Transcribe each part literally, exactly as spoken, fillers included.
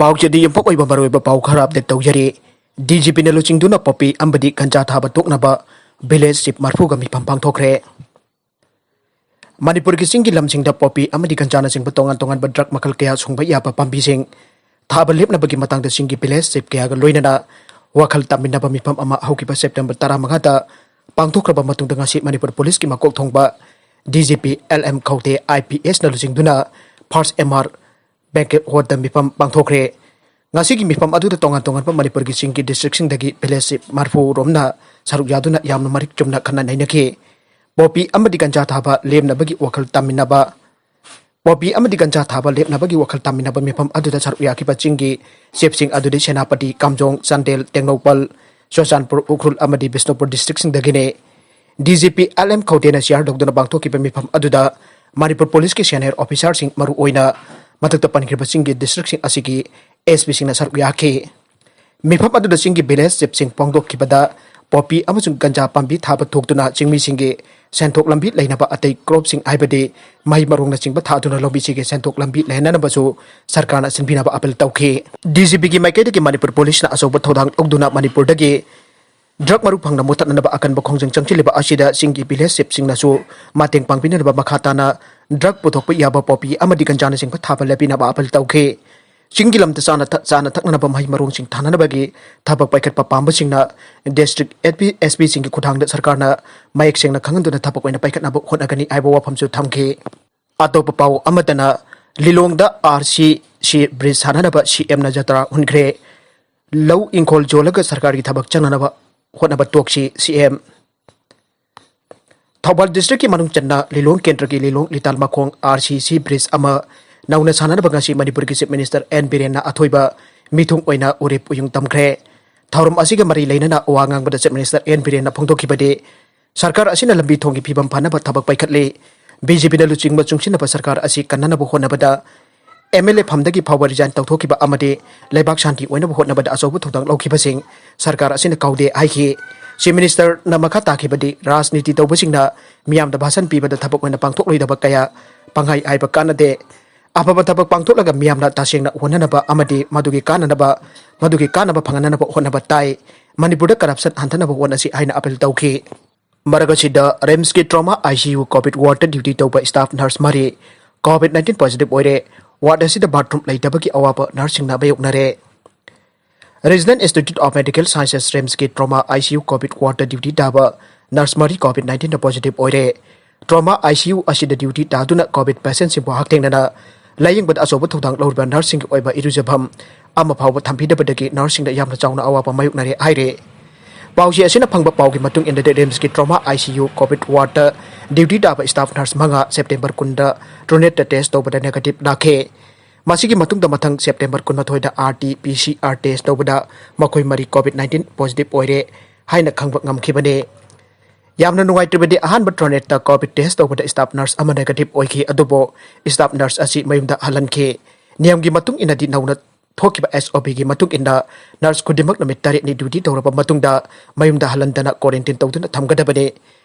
ꯄꯥꯎꯆꯦꯗꯤ ꯌꯨꯝꯐꯝ ꯑꯣꯏꯕ ꯃꯔꯨꯑꯣꯏꯕ ꯄꯥꯎ ꯈꯔ ꯑꯞꯗꯦꯠ ꯇꯧꯖꯔꯤ꯫ ꯗꯤ ꯖꯤ ꯄꯤꯅ ꯂꯨꯆꯤꯡꯗꯨꯅ ꯄꯣꯄꯤ ꯑꯃꯗꯤ ꯒꯟꯖꯥ ꯊꯥꯕ ꯇꯣꯛꯅꯕ ꯚꯤꯂꯦꯖ ꯆꯤꯐ ꯃꯔꯐꯨꯒ ꯃꯤꯐꯝ ꯄꯥꯡꯊꯣꯛꯈ꯭ꯔꯦ꯫ ꯃꯅꯤꯄꯨꯔꯒꯤ ꯆꯤꯡꯒꯤ ꯂꯝꯁꯤꯡꯗ ꯄꯣꯄꯤ ꯑꯃꯗꯤ ꯒꯟꯖꯥꯅꯆꯤꯡꯕ ꯇꯣꯉꯥꯟ ꯇꯣꯉꯥꯟꯕ ꯗ꯭ꯔꯒ ꯃꯈꯜ ꯀꯌꯥ ꯁꯨꯡꯕ ꯌꯥꯕ ꯄꯥꯝꯕꯤꯁꯤꯡ ꯊꯥꯕ ꯂꯦꯞꯅꯕꯒꯤ ꯃꯇꯥꯡꯗ ꯆꯤꯡꯒꯤ ꯚꯤꯂꯦꯖ ꯆꯤꯐ ꯀꯌꯥꯒ ꯂꯣꯏꯅꯅ ꯋꯥꯈꯜ ꯇꯥꯃꯤꯟꯅꯕ ꯃꯤꯐꯝ ꯑꯃ ꯍꯧꯈꯤꯕ ꯁꯦꯞꯇꯦꯝꯕꯔ ꯇꯔꯥꯃꯉꯥꯗ ꯄꯥꯡꯊꯣꯛꯈ꯭ꯔꯕ ꯃꯇꯨꯡꯗ ꯉꯁꯤ ꯃꯅꯤꯄꯨꯔ ꯄꯨꯂꯤꯁꯀꯤ ꯃꯀꯣꯛ ꯊꯣꯡꯕ D G P L M Khaute I P ꯑꯦꯁꯅ ꯂꯨꯆꯤꯡꯗꯨꯅ ꯐꯥꯔꯁ ꯑꯦꯝ ꯑꯥꯔ ꯕꯦꯡꯀꯦꯠ ꯍꯣꯜꯗ ꯃꯤꯐꯝ ꯄꯥꯡꯊꯣꯛꯈ꯭ꯔꯦ꯫ ꯉꯁꯤꯒꯤ ꯃꯤꯐꯝ ꯑꯗꯨꯗ ꯇꯣꯉꯥꯟ ꯇꯣꯉꯥꯟꯕ ꯃꯅꯤꯄꯨꯔꯒꯤ ꯆꯤꯡꯒꯤ ꯗꯤꯁꯇ꯭ꯔꯤꯛꯁꯤꯡꯗꯒꯤ ꯚꯤꯂꯦꯖ ꯆꯤꯐ ꯃꯔꯐꯨ ꯔꯣꯝꯅ ꯁꯔꯨꯛ ꯌꯥꯗꯨꯅ ꯌꯥꯝꯅ ꯃꯔꯤꯛ ꯆꯨꯝꯅ ꯈꯟꯅ ꯅꯩꯅꯈꯤ꯫ ꯄꯣꯄꯤ ꯑꯃꯗꯤ ꯒꯟꯖꯥ ꯊꯥꯕ ꯂꯦꯞꯅꯕꯒꯤ ꯋꯥꯈꯜ ꯇꯥꯃꯤꯟꯅꯕ ꯄꯣꯄꯤ ꯑꯃꯗꯤ ꯒꯟꯖꯥ ꯊꯥꯕ ꯂꯦꯞꯅꯕꯒꯤ ꯋꯥꯈꯜ ꯇꯥꯃꯤꯟꯅꯕ ꯃꯤꯐꯝ ꯑꯗꯨꯗ ꯁꯔꯨꯛ ꯌꯥꯈꯤꯕ ꯆꯤꯡꯒꯤ ꯆꯤꯐꯁꯤꯡ ꯑꯗꯨꯗꯤ ꯁꯦꯅꯥꯄꯇꯤ, ꯀꯥꯝꯖꯣꯡ, ꯆꯥꯟꯗꯦꯜ, ꯇꯦꯡꯅꯧꯄꯜ, ꯆꯨꯔꯆꯥꯟꯄꯨꯔ, ꯎꯈ꯭ꯔꯨꯜ ꯑꯃꯗꯤ ꯕꯤꯁꯅꯨꯄꯨꯔ ꯗꯤꯁꯇ꯭ꯔꯤꯛꯁꯤꯡꯗꯒꯤꯅꯤ꯫ D G P L M ꯈꯧꯇꯦꯅ ꯆꯤꯌꯥꯔ ꯇꯧꯗꯨꯅ ꯄꯥꯡꯊꯣꯛꯈꯤꯕ ꯃꯤꯐꯝ ꯑꯗꯨꯗ ꯃꯅꯤꯄꯨꯔ ꯄꯨꯂꯤꯁꯀꯤ ꯁꯦꯅꯤꯌꯔ ꯑꯣꯐꯤꯁꯥꯔꯁꯤꯡ, ꯃꯔꯨꯑꯣꯏꯅ ꯃꯊꯛꯇ ꯄꯟꯈ꯭ꯔꯤꯕꯁꯤꯡꯒꯤ ꯗꯤꯁꯇ꯭ꯔꯤꯛꯁꯤꯡ ꯑꯁꯤꯒꯤ ꯑꯦꯁ ꯄꯤꯁꯤꯡꯅ ꯁꯔꯨꯛ ꯌꯥꯈꯤ꯫ ꯃꯤꯐꯝ ꯑꯗꯨꯗ ꯆꯤꯡꯒꯤ ꯚꯤꯂꯦꯖ ꯆꯤꯐꯁꯤꯡ ꯐꯣꯡꯗꯣꯛꯈꯤꯕꯗ ꯄꯣꯄꯤ ꯑꯃꯁꯨꯡ ꯒꯟꯖꯥ ꯄꯥꯝꯕꯤ ꯊꯥꯕ ꯊꯣꯛꯇꯨꯅ ꯆꯤꯡꯃꯤꯁꯤꯡꯒꯤ ꯁꯦꯟꯊꯣꯛ ꯂꯝꯕꯤ ꯂꯩꯅꯕ ꯑꯇꯩ ꯀ꯭ꯔꯣꯞꯁꯤꯡ ꯍꯥꯏꯕꯗꯤ ꯃꯍꯩ ꯃꯔꯣꯡꯅꯆꯤꯡꯕ ꯊꯥꯗꯨꯅ ꯂꯧꯃꯤꯁꯤꯡꯒꯤ ꯁꯦꯟꯊꯣꯛ ꯂꯝꯕꯤ ꯂꯩꯍꯟꯅꯕꯁꯨ ꯁꯔꯀꯥꯔꯅ ꯁꯤꯟꯕꯤꯅꯕ ꯑꯄꯤꯜ ꯇꯧꯈꯤ꯫ ꯗꯤ ꯖꯤ ꯄꯤꯒꯤ ꯃꯥꯏꯀꯩꯗꯒꯤ ꯃꯅꯤꯄꯨꯔ ꯄꯨꯂꯤꯁꯅ ꯑꯆꯧꯕ ꯊꯧꯗꯥꯡ ꯂꯧꯗꯨꯅ ꯃꯅꯤꯄꯨꯔꯗꯒꯤ ꯗ꯭ꯔꯒ ꯃꯔꯨ ꯐꯪꯅ ꯃꯨꯠꯊꯠꯅꯅꯕ ꯑꯀꯟꯕ ꯈꯣꯡꯖꯪ ꯆꯪꯁꯤꯜꯂꯤꯕ ꯑꯁꯤꯗ ꯆꯤꯡꯒꯤ ꯚꯤꯂꯦꯖ ꯆꯤꯐꯁꯤꯡꯅꯁꯨ ꯃꯇꯦꯡ ꯄꯥꯡꯕꯤꯅꯅꯕ ꯃꯈꯥ ꯇꯥꯅ ꯗ꯭ꯔꯒ ꯄꯨꯊꯣꯛꯄ ꯌꯥꯕ ꯄꯣꯄꯤ ꯑꯃꯗꯤ ꯒꯟꯖꯥꯅꯆꯤꯡꯕ ꯊꯥꯕ ꯂꯦꯞꯄꯤꯅꯕ ꯑꯄꯤꯜ ꯇꯧꯈꯤ꯫ ꯆꯤꯡꯒꯤ ꯂꯝꯗ ꯆꯥꯅ ꯊꯛ-, ꯆꯥꯅ ꯊꯛꯅꯅꯕ ꯃꯍꯩ ꯃꯔꯣꯡꯁꯤꯡ ꯊꯥꯅꯅꯕꯒꯤ ꯊꯕꯛ ꯄꯥꯏꯈꯠꯄ ꯄꯥꯝꯕꯁꯤꯡꯅ ꯗꯤꯁꯇ꯭ꯔꯤꯛ ꯑꯦꯁ ꯄꯤ, ꯑꯦꯁ ꯄꯤꯁꯤꯡꯒꯤ ꯈꯨꯠꯊꯥꯡꯗ ꯁꯔꯀꯥꯔꯅ ꯃꯌꯦꯛ ꯁꯦꯡꯅ ꯈꯪꯍꯟꯗꯨꯅ ꯊꯕꯛ ꯑꯣꯏꯅ ꯄꯥꯏꯈꯠꯅꯕ ꯍꯣꯠꯅꯒꯅꯤ ꯍꯥꯏꯕ ꯋꯥꯐꯝꯁꯨ ꯊꯝꯈꯤ꯫ ꯑꯇꯣꯞꯄ ꯄꯥꯎ ꯑꯃꯠꯇꯅ ꯂꯤꯂꯣꯡꯗ ꯑꯥꯔ ꯁꯤ ꯁꯤ ꯕ꯭ꯔꯤꯖ ꯁꯥꯅꯅꯕ ꯁꯤ ꯑꯦꯝꯅ ꯖꯇ꯭ꯔꯥ ꯍꯨꯟꯈ꯭ꯔꯦ꯫ ꯂꯧ ꯏꯪꯈꯣꯜ ꯌꯣꯜꯂꯒ ꯁꯔꯀꯥꯔꯒꯤ ꯊꯕꯛ ꯆꯪꯅꯅꯕ ꯍꯣꯠꯅꯕ ꯇꯣꯛꯁꯤ, ꯁꯤ ꯑꯦꯝ꯫ ꯊꯧꯕꯥꯜ ꯗꯤꯁꯇ꯭ꯔꯤꯛꯀꯤ ꯃꯅꯨꯡ ꯆꯟꯅ ꯂꯤꯂꯣꯡ ꯀꯦꯟꯗ꯭ꯔꯒꯤ ꯂꯤꯂꯣꯡ ꯂꯤꯇꯥꯟ ꯃꯈꯣꯡ ꯑꯥꯔ ꯁꯤ ꯁꯤ ꯕ꯭ꯔꯤꯖ ꯑꯃ ꯅꯧꯅ ꯁꯥꯅꯅꯕ ꯉꯁꯤ ꯃꯅꯤꯄꯨꯔꯒꯤ ꯆꯤꯐ ꯃꯤꯅꯤꯁꯇꯔ ꯑꯦꯟ ꯕꯤꯔꯦꯟꯅ ꯑꯊꯣꯏꯕ ꯃꯤꯊꯨꯡ ꯑꯣꯏꯅ ꯎꯔꯤꯞ ꯎꯌꯨꯡ ꯇꯝꯈ꯭ꯔꯦ꯫ ꯊꯧꯔꯝ ꯑꯁꯤꯒ ꯃꯔꯤ ꯂꯩꯅꯅ ꯋꯥ ꯉꯥꯡꯕꯗ ꯆꯤꯐ ꯃꯤꯅꯤꯁꯇꯔ ꯑꯦꯟ ꯕꯤꯔꯦꯟꯅ ꯐꯣꯡꯗꯣꯛꯈꯤꯕꯗꯤ, ꯁꯔꯀꯥꯔ ꯑꯁꯤꯅ ꯂꯝꯕꯤ ꯊꯣꯡꯒꯤ ꯐꯤꯕꯝ ꯐꯅꯕ ꯊꯕꯛ ꯄꯥꯏꯈꯠꯂꯤ꯫ ꯕꯤ ꯖꯦ ꯄꯤꯅ ꯂꯨꯆꯤꯡꯕ ꯆꯨꯡꯁꯤꯟꯅꯕ ꯁꯔꯀꯥꯔ ꯑꯁꯤ ꯀꯟꯅꯅꯕ ꯍꯣꯠꯅꯕꯗ ꯑꯦꯝ ꯑꯦꯜ ꯑꯦ ꯐꯝꯗꯒꯤ ꯐꯥꯎꯕ ꯔꯤꯖꯥꯏꯟ ꯇꯧꯊꯣꯛꯈꯤꯕ ꯑꯃꯗꯤ ꯂꯩꯕꯥꯛ ꯁꯥꯟꯇꯤ ꯑꯣꯏꯅꯕ ꯍꯣꯠꯅꯕꯗ ꯑꯆꯧꯕ ꯊꯧꯗꯥꯡ ꯂꯧꯈꯤꯕꯁꯤꯡ ꯁꯔꯀꯥꯔ ꯑꯁꯤꯅ ꯀꯥꯎꯗꯦ ꯍꯥꯏꯈꯤ꯫ ꯆꯤꯐ ꯃꯤꯅꯤꯁꯇꯔꯅ ꯃꯈꯥ ꯇꯥꯈꯤꯕꯗꯤ, ꯔꯥꯖꯅꯤꯇꯤ ꯇꯧꯕꯁꯤꯡꯅ ꯃꯤꯌꯥꯝꯗ ꯚꯥꯁꯟ ꯄꯤꯕꯗ ꯊꯕꯛ ꯑꯣꯏꯅ ꯄꯥꯡꯊꯣꯛꯂꯣꯏꯗꯕ ꯀꯌꯥ ꯄꯪꯍꯥꯏ ꯍꯥꯏꯕ ꯀꯥꯟꯅꯗꯦ꯫ ꯑꯐꯕ ꯊꯕꯛ ꯄꯥꯡꯊꯣꯛꯂꯒ ꯃꯤꯌꯥꯝꯅ ꯇꯁꯦꯡꯅ ꯎꯍꯟꯅꯅꯕ ꯑꯃꯗꯤ ꯃꯗꯨꯒꯤ ꯀꯥꯟꯅꯅꯕ, ꯃꯗꯨꯒꯤ ꯀꯥꯟꯅꯕ ꯐꯪꯍꯟꯅꯕ ꯍꯣꯠꯅꯕ ꯇꯥꯏ꯫ ꯃꯅꯤꯄꯨꯔꯗ corruption ꯍꯟꯊꯅꯕ ꯍꯣꯠꯅꯁꯤ ꯍꯥꯏꯅ appeal ꯇꯧꯈꯤ꯫ ꯃꯔꯛ ꯑꯁꯤꯗ RIMSꯀꯤ trauma ICU COVID wardꯇ duty ꯇꯧꯕ staff nurse ꯃꯔꯤ COVID nineteen positive ꯑꯣꯏꯔꯦ꯫ Ward ꯑꯁꯤꯗ bathroom ꯂꯩꯇꯕꯒꯤ ꯑꯋꯥꯕ nurseꯁꯤꯡꯅ ꯃꯥꯌꯣꯛꯅꯔꯦ꯫ Regional Institute of Medical Sciences, RIMSꯀꯤ trauma ICU COVID wardꯇ duty ꯇꯥꯕ nurse ꯃꯔꯤ COVID nineteenꯗ positive ꯑꯣꯏꯔꯦ꯫ Trauma ICU ꯑꯁꯤꯗ duty ꯇꯥꯗꯨꯅ COVID patientꯁꯤꯡꯕꯨ ꯍꯛꯊꯦꯡꯅꯅ ꯂꯥꯌꯦꯡꯕꯗ ꯑꯆꯧꯕ ꯊꯧꯗꯥꯡ ꯂꯧꯔꯤꯕ nurseꯁꯤꯡꯒꯤ ꯑꯣꯏꯕ ꯏꯔꯨꯖꯐꯝ ꯑꯃ ꯐꯥꯎꯕ ꯊꯝꯕꯤꯗꯕꯗꯒꯤ nurseꯁꯤꯡꯗ ꯌꯥꯝꯅ ꯆꯥꯎꯅ ꯑꯋꯥꯕ ꯃꯥꯌꯣꯛꯅꯔꯦ ꯍꯥꯏꯔꯦ꯫ ꯄꯥꯎꯆꯦ ꯑꯁꯤꯅ ꯐꯪꯕ ꯄꯥꯎꯒꯤ ꯃꯇꯨꯡ ꯏꯟꯅꯗꯤ, RIMSꯀꯤ trauma ICU COVID wardꯇ duty ꯇꯥꯕ staff nurse ꯃꯉꯥ September ꯀꯨꯟꯗ TruNatꯇ test ꯇꯧꯕꯗ negative ꯂꯥꯛꯈꯤ꯫ ꯃꯁꯤꯒꯤ ꯃꯇꯨꯡꯗ ꯃꯊꯪ September ꯀꯨꯟꯃꯥꯊꯣꯏꯗ RT-PCR test ꯇꯧꯕꯗ ꯃꯈꯣꯏ ꯃꯔꯤ COVID nineteen positive ꯑꯣꯏꯔꯦ ꯍꯥꯏꯅ ꯈꯪꯕ ꯉꯝꯈꯤꯕꯅꯤ꯫ ꯌꯥꯝꯅ ꯅꯨꯡꯉꯥꯏꯇ꯭ꯔꯕꯗꯤ, ꯑꯍꯥꯟꯕ TruNatꯇ COVID test ꯇꯧꯕꯗ staff nurse ꯑꯃ negative ꯑꯣꯏꯈꯤ, ꯑꯗꯨꯕꯨ staff nurse ꯑꯁꯤ ꯃꯌꯨꯝꯗ ꯍꯜꯍꯟꯈꯤ꯫ ꯅꯤꯌꯝꯒꯤ ꯃꯇꯨꯡ ꯏꯟꯅꯗꯤ, ꯅꯧꯅ ꯊꯣꯛꯈꯤꯕ SOPꯒꯤ ꯃꯇꯨꯡ ꯏꯟꯅ nurse ꯈꯨꯗꯤꯡꯃꯛ ꯅꯨꯃꯤꯠ ꯇꯔꯦꯠꯅꯤ duty ꯇꯧꯔꯕ ꯃꯇꯨꯡꯗ ꯃꯌꯨꯝꯗ ꯍꯜꯍꯟꯗꯅ quarantine ꯇꯧꯗꯨꯅ ꯊꯝꯒꯗꯕꯅꯤ꯫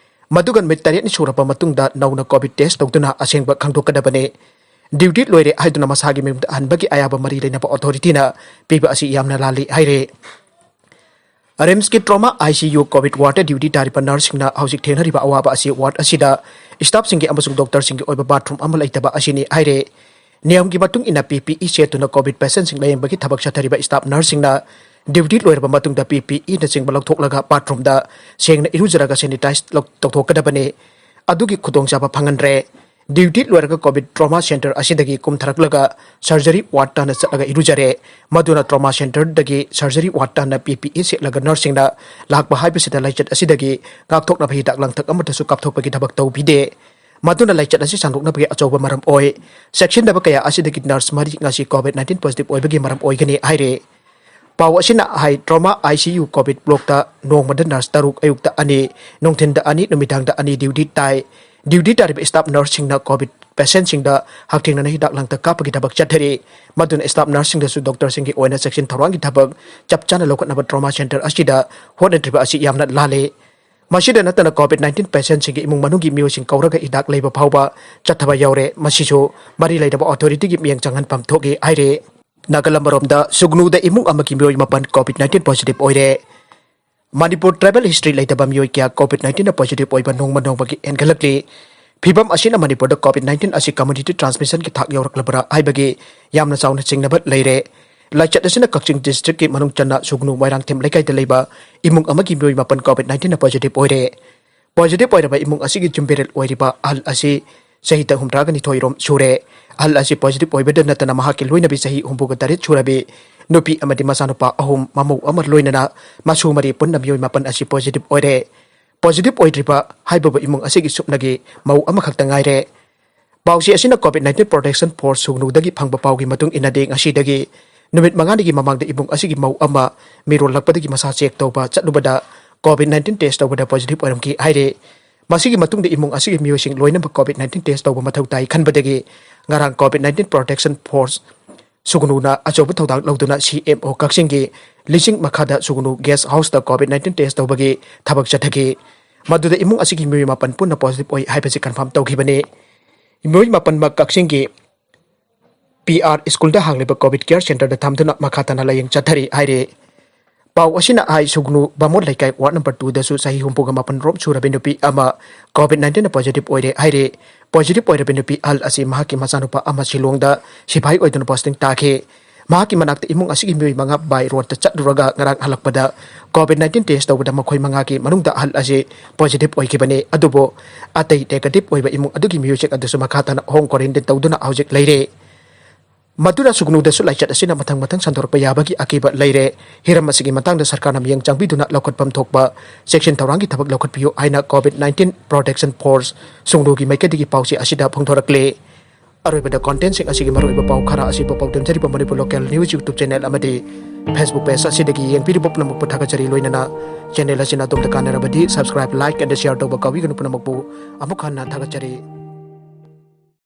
ꯃꯗꯨꯒ ꯅꯨꯃꯤꯠ ꯇꯔꯦꯠꯅꯤ ꯁꯨꯔꯕ ꯃꯇꯨꯡꯗ ꯅꯧꯅ COVID test ꯇꯧꯗꯨꯅ ꯑꯁꯦꯡꯕ ꯈꯪꯗꯣꯛꯀꯗꯕꯅꯤ꯫ Duty ꯂꯣꯏꯔꯦ ꯍꯥꯏꯗꯨꯅ ꯃꯁꯥꯒꯤ ꯃꯌꯨꯝꯗ ꯍꯟꯕꯒꯤ ꯑꯌꯥꯕ ꯃꯔꯤ ꯂꯩꯅꯕ authorityꯅ ꯄꯤꯕ ꯑꯁꯤ ꯌꯥꯝꯅ ꯂꯥꯜꯂꯤ ꯍꯥꯏꯔꯦ꯫ RIMSꯀꯤ trauma ICU COVID wardꯇ duty ꯇꯥꯔꯤꯕ nurseꯁꯤꯡꯅ ꯍꯧꯖꯤꯛ ꯊꯦꯡꯅꯔꯤꯕ ꯑꯋꯥꯕ ꯑꯁꯤ ward ꯑꯁꯤꯗ staffꯁꯤꯡꯒꯤ ꯑꯃꯁꯨꯡ doctorꯁꯤꯡꯒꯤ ꯑꯣꯏꯕ bathroom ꯑꯃ ꯂꯩꯇꯕ ꯑꯁꯤꯅꯤ ꯍꯥꯏꯔꯦ꯫ ꯅꯤꯌꯝꯒꯤ ꯃꯇꯨꯡ ꯏꯟꯅ PPE ꯁꯦꯠꯇꯨꯅ COVID patientꯁꯤꯡ ꯂꯥꯌꯦꯡꯕꯒꯤ ꯊꯕꯛ ꯆꯠꯊꯔꯤꯕ staff nurseꯁꯤꯡꯅ duty ꯂꯣꯏꯔꯕ ꯃꯇꯨꯡꯗ PPEꯅꯆꯤꯡꯕ ꯂꯧꯊꯣꯛꯂꯒ bathroomꯗ ꯁꯦꯡꯅ ꯏꯔꯨꯖꯔꯒ sanitize ꯂꯧ-, ꯇꯧꯊꯣꯛꯀꯗꯕꯅꯤ꯫ ꯑꯗꯨꯒꯤ ꯈꯨꯗꯣꯡꯆꯥꯕ ꯐꯪꯍꯟꯗ꯭ꯔꯦ꯫ Duty ꯂꯣꯏꯔꯒ COVID trauma centre ꯑꯁꯤꯗꯒꯤ ꯀꯨꯝꯊꯔꯛꯂꯒ surgery ward ꯇꯥꯟꯅ ꯆꯠꯂꯒ ꯏꯔꯨꯖꯔꯦ꯫ ꯃꯗꯨꯅ trauma centreꯗꯒꯤ surgery ward ꯇꯥꯟꯅ PPE ꯁꯦꯠꯂꯒ nurseꯁꯤꯡꯅ ꯂꯥꯛꯄ ꯍꯥꯏꯕꯁꯤꯗ ꯂꯥꯏꯆꯠ ꯑꯁꯤꯗꯒꯤ ꯉꯥꯛꯊꯣꯛꯅꯕ ꯍꯤꯗꯥꯛ ꯂꯥꯡꯊꯛ ꯑꯃꯠꯇꯁꯨ ꯀꯥꯞꯊꯣꯛꯄꯒꯤ ꯊꯕꯛ ꯇꯧꯕꯤꯗꯦ꯫ ꯃꯗꯨꯅ ꯂꯥꯏꯆꯠ ꯑꯁꯤ ꯁꯟꯗꯣꯛꯅꯕꯒꯤ ꯑꯆꯧꯕ ꯃꯔꯝ ꯑꯣꯏ꯫ ꯆꯦꯛꯁꯤꯟꯗꯕ ꯀꯌꯥ ꯑꯁꯤꯗꯒꯤ nurse ꯃꯔꯤ ꯉꯁꯤ COVID nineteen positive ꯑꯣꯏꯕꯒꯤ ꯃꯔꯝ ꯑꯣꯏꯒꯅꯤ ꯍꯥꯏꯔꯤ꯫ ꯄꯥꯎ ꯑꯁꯤꯅ ꯍꯥꯏ, trauma ICU COVID blockꯇ ꯅꯣꯡꯃꯗ nurse ꯇꯔꯨꯛ, ꯑꯌꯨꯛꯇ ꯑꯅꯤ, ꯅꯨꯡꯊꯤꯟꯗ ꯑꯅꯤ, ꯅꯨꯃꯤꯗꯥꯡꯗ ꯑꯅꯤ duty ꯇꯥꯏ꯫ Duty ꯇꯥꯔꯤꯕ staff nurseꯁꯤꯡꯅ COVID patientꯁꯤꯡꯗ ꯍꯛꯊꯦꯡꯅꯅ ꯍꯤꯗꯥꯛ ꯂꯥꯡꯊꯛ ꯀꯥꯞꯄꯒꯤ ꯊꯕꯛ ꯆꯠꯊꯔꯤ꯫ ꯃꯗꯨꯅ staff nurseꯁꯤꯡꯗꯁꯨ doctorꯁꯤꯡꯒꯤ ꯑꯣꯏꯅ ꯆꯦꯛꯁꯤꯟ ꯊꯧꯔꯥꯡꯒꯤ ꯊꯕꯛ ꯆꯞ ꯆꯥꯅ ꯂꯧꯈꯠꯅꯕ trauma centre ꯑꯁꯤꯗ ꯍꯣꯠꯅꯗ꯭ꯔꯤꯕ ꯑꯁꯤ ꯌꯥꯝꯅ ꯂꯥꯜꯂꯤ꯫ ꯃꯁꯤꯗ ꯅꯠꯇꯅ COVID nineteen patientꯁꯤꯡꯒꯤ ꯏꯃꯨꯡ ꯃꯅꯨꯡꯒꯤ ꯃꯤꯑꯣꯏꯁꯤꯡ ꯀꯧꯔꯒ ꯍꯤꯗꯥꯛ ꯂꯩꯕ ꯐꯥꯎꯕ ꯆꯠꯊꯕ ꯌꯥꯎꯔꯦ꯫ ꯃꯁꯤꯁꯨ ꯃꯔꯤ ꯂꯩꯅꯕ authorityꯒꯤ ꯃꯤꯠꯌꯦꯡ ꯆꯪꯍꯟꯐꯝ ꯊꯣꯛꯏ ꯍꯥꯏꯔꯤ꯫ ꯅꯥꯒꯜ ꯑꯃꯔꯣꯝꯗ ꯁꯨꯒꯅꯨꯗ ꯏꯃꯨꯡ ꯑꯃꯒꯤ ꯃꯤꯑꯣꯏ ꯃꯥꯄꯟ COVID nineteen positive ꯑꯣꯏꯔꯦ꯫ ꯃꯅꯤꯄꯨꯔ travel history ꯂꯩꯇꯕ ꯃꯤꯑꯣꯏ ꯀꯌꯥ COVID nineteenꯗ positive ꯑꯣꯏꯕ ꯅꯣꯡꯃ ꯅꯣꯡꯃꯒꯤ ꯍꯦꯟꯒꯠꯂꯛꯂꯤ꯫ ꯐꯤꯚꯝ ꯑꯁꯤꯅ ꯃꯅꯤꯄꯨꯔꯗ COVID nineteen ꯑꯁꯤ community transmissionꯒꯤ ꯊꯥꯛ ꯌꯧꯔꯛꯂꯕ꯭ꯔꯥ ꯍꯥꯏꯕꯒꯤ ꯌꯥꯝꯅ ꯆꯥꯎꯅ ꯆꯤꯡꯅꯕ ꯂꯩꯔꯦ꯫ ꯂꯥꯏꯆꯠ ꯑꯁꯤꯅ ꯀꯛꯆꯤꯡ districtꯀꯤ ꯃꯅꯨꯡ ꯆꯟꯅ ꯁꯨꯒꯅꯨ ꯃꯣꯏꯔꯥꯡꯊꯦꯝ ꯂꯩꯀꯥꯏꯗ ꯂꯩꯕ ꯏꯃꯨꯡ ꯑꯃꯒꯤ ꯃꯤꯑꯣꯏ ꯃꯥꯄꯟ COVID nineteenꯅ positive ꯑꯣꯏꯔꯦ꯫ Positive ꯑꯣꯏꯔꯕ ꯏꯃꯨꯡ ꯑꯁꯤꯒꯤ ꯌꯨꯝꯕꯤꯔꯦꯜ ꯑꯣꯏꯔꯤꯕ ꯑꯍꯜ ꯑꯁꯤ ꯆꯍꯤ ꯍꯨꯝꯗ꯭ꯔꯥꯒ ꯅꯤꯊꯣꯏ ꯔꯣꯝ ꯁꯨꯔꯦ꯫ ꯑꯍꯜ ꯑꯁꯤ positive ꯑꯣꯏꯕꯗ ꯅꯠꯇꯅ ꯃꯍꯥꯛꯀꯤ ꯂꯣꯏꯅꯕꯤ ꯆꯍꯤ ꯍꯨꯝꯐꯨꯒ ꯇꯔꯦꯠ ꯁꯨꯔꯕꯤ ꯅꯨꯄꯤ ꯑꯃꯗꯤ ꯃꯆꯥꯅꯨꯄꯥ ꯑꯍꯨꯝ, ꯃꯃꯧ ꯑꯃ ꯂꯣꯏꯅꯅ ꯃꯁꯨ ꯃꯔꯤ ꯄꯨꯟꯅ ꯃꯤꯑꯣꯏ ꯃꯥꯄꯟ ꯑꯁꯤ positive ꯑꯣꯏꯔꯦ꯫ Positive ꯑꯣꯏꯗ꯭ꯔꯤꯕ ꯍꯥꯏꯕꯕꯨ ꯏꯃꯨꯡ ꯑꯁꯤꯒꯤ ꯁꯨꯞꯅꯒꯤ ꯃꯧ ꯑꯃꯈꯛꯇ ꯉꯥꯏꯔꯦ꯫ ꯄꯥꯎꯆꯦ ꯑꯁꯤꯅ COVID nineteen Protection Force ꯁꯨꯒꯅꯨꯗꯒꯤ ꯐꯪꯕ ꯄꯥꯎꯒꯤ ꯃꯇꯨꯡ ꯏꯟꯅꯗꯤ, ꯉꯁꯤꯗꯒꯤ ꯅꯨꯃꯤꯠ ꯃꯉꯥꯅꯤꯒꯤ ꯃꯃꯥꯡꯗ ꯏꯃꯨꯡ ꯑꯁꯤꯒꯤ ꯃꯧ ꯑꯃ ꯃꯤꯔꯣꯜꯂꯛꯄꯗꯒꯤ ꯃꯁꯥ check ꯇꯧꯕ ꯆꯠꯂꯨꯕꯗ COVID nineteen test ꯇꯧꯕꯗ positive ꯑꯣꯏꯔꯝꯈꯤ ꯍꯥꯏꯔꯦ꯫ ꯃꯁꯤꯒꯤ ꯃꯇꯨꯡꯗ ꯏꯃꯨꯡ ꯑꯁꯤꯒꯤ ꯃꯤꯑꯣꯏꯁꯤꯡ ꯂꯣꯏꯅꯃꯛ COVID nineteen test ꯇꯧꯕ ꯃꯊꯧ ꯇꯥꯏ ꯈꯟꯕꯗꯒꯤ ꯉꯔꯥꯡ COVID nineteen Protection Force ꯁꯨꯒꯅꯨꯅ ꯑꯆꯧꯕ ꯊꯧꯗꯥꯡ ꯂꯧꯗꯨꯅ CMO ꯀꯛꯆꯤꯡꯒꯤ ꯂꯤꯁꯤꯡ ꯃꯈꯥꯗ ꯁꯨꯒꯅꯨ guest houseꯇ COVID nineteen test ꯇꯧꯕꯒꯤ ꯊꯕꯛ ꯆꯠꯊꯈꯤ꯫ ꯃꯗꯨꯗ ꯏꯃꯨꯡ ꯑꯁꯤꯒꯤ ꯃꯤꯑꯣꯏ ꯃꯥꯄꯟ ꯄꯨꯟꯅ positive ꯑꯣꯏ ꯍꯥꯏꯕꯁꯤ confirm ꯇꯧꯈꯤꯕꯅꯤ꯫ ꯃꯤꯑꯣꯏ ꯃꯥꯄꯟꯃꯛ ꯀꯛꯆꯤꯡꯒꯤ PR schoolꯗ ꯍꯥꯡꯂꯤꯕ COVID care centreꯗ ꯊꯝꯗꯨꯅ ꯃꯈꯥ ꯇꯥꯅ ꯂꯥꯌꯦꯡ ꯆꯠꯊꯔꯤ ꯍꯥꯏꯔꯤ꯫ ꯄꯥꯎ ꯑꯁꯤꯅ ꯍꯥꯏ ꯁꯨꯒꯅꯨ ꯕꯥꯃꯣꯟ ꯂꯩꯀꯥꯏ ward number twoꯗꯁꯨ ꯆꯍꯤ ꯍꯨꯝꯐꯨꯒ ꯃꯥꯄꯟ ꯔꯣꯝ ꯁꯨꯔꯕꯤ ꯅꯨꯄꯤ ꯑꯃ COVID nineteenꯅ positive ꯑꯣꯏꯔꯦ ꯍꯥꯏꯔꯤ꯫ Positive ꯑꯣꯏꯔꯕꯤ ꯅꯨꯄꯤ ꯑꯍꯜ ꯑꯁꯤ ꯃꯍꯥꯛꯀꯤ ꯃꯆꯥꯅꯨꯄꯥ ꯑꯃ ꯁꯤꯂꯣꯡꯗ ꯁꯤꯐꯥꯏ ꯑꯣꯏꯗꯨꯅ posting ꯇꯥꯈꯤ꯫ ꯃꯍꯥꯛꯀꯤ ꯃꯅꯥꯛꯇ ꯏꯃꯨꯡ ꯑꯁꯤꯒꯤ ꯃꯤꯑꯣꯏ ꯃꯉꯥ by roadꯇ ꯆꯠꯂꯨꯔꯒ ꯉꯔꯥꯡ ꯍꯜꯂꯛꯄꯗ COVID nineteen test ꯇꯧꯕꯗ ꯃꯈꯣꯏ ꯃꯉꯥꯒꯤ ꯃꯅꯨꯡꯗ ꯑꯍꯜ ꯑꯁꯤ positive ꯑꯣꯏꯈꯤꯕꯅꯤ꯫ ꯑꯗꯨꯕꯨ ꯑꯇꯩ negative ꯑꯣꯏꯕ ꯏꯃꯨꯡ ꯑꯗꯨꯒꯤ ꯃꯤꯑꯣꯏꯁꯤꯡ ꯑꯗꯨꯁꯨ ꯃꯈꯥ ꯇꯥꯅ home quarantine ꯇꯧꯗꯨꯅ ꯍꯧꯖꯤꯛ ꯂꯩꯔꯦ꯫ ꯃꯗꯨꯅ ꯁꯨꯒꯅꯨꯗꯁꯨ ꯂꯥꯏꯆꯠ ꯑꯁꯤꯅ ꯃꯊꯪ ꯃꯊꯪ ꯁꯟꯗꯣꯔꯛꯄ ꯌꯥꯕꯒꯤ ꯑꯀꯤꯕ ꯂꯩꯔꯦ꯫ ꯍꯤꯔꯝ ꯑꯁꯤꯒꯤ ꯃꯇꯥꯡꯗ ꯁꯔꯀꯥꯔꯅ ꯃꯤꯠꯌꯦꯡ ꯆꯪꯕꯤꯗꯨꯅ ꯂꯧꯈꯠꯐꯝ ꯊꯣꯛꯄ ꯆꯦꯛꯁꯤꯟ ꯊꯧꯔꯥꯡꯒꯤ ꯊꯕꯛ ꯂꯧꯈꯠꯄꯤꯌꯨ ꯍꯥꯏꯅ COVID nineteen Protection Force ꯁꯨꯒꯅꯨꯒꯤ ꯃꯥꯏꯀꯩꯗꯒꯤ ꯄꯥꯎꯆꯦ ꯑꯁꯤꯗ ꯐꯣꯡꯗꯣꯔꯛꯂꯦ꯫ ꯑꯔꯣꯏꯕꯗ contentꯁꯤꯡ ꯑꯁꯤꯒꯤ ꯃꯔꯨꯑꯣꯏꯕ ꯄꯥꯎ ꯈꯔ ꯑꯁꯤꯕꯨ ꯄꯥꯎꯗꯝꯖꯔꯤꯕ Manipur Local News YouTube channel ꯑꯃꯗꯤ Facebook page ꯑꯁꯤꯗꯒꯤ ꯌꯦꯡꯕꯤꯔꯤꯕ ꯄꯨꯝꯅꯃꯛꯄꯨ ꯊꯥꯒꯠꯆꯔꯤ꯫ ꯂꯣꯏꯅꯅ channel ꯑꯁꯤꯅ ꯑꯗꯣꯝꯗ ꯀꯥꯟꯅꯔꯕꯗꯤ subscribe, like and share ꯇꯧꯕ ꯀꯥꯎꯕꯤꯒꯅꯨ꯫ ꯄꯨꯝꯅꯃꯛꯄꯨ ꯑꯃꯨꯛ ꯍꯟꯅ ꯊꯥꯒꯠꯆꯔꯤ꯫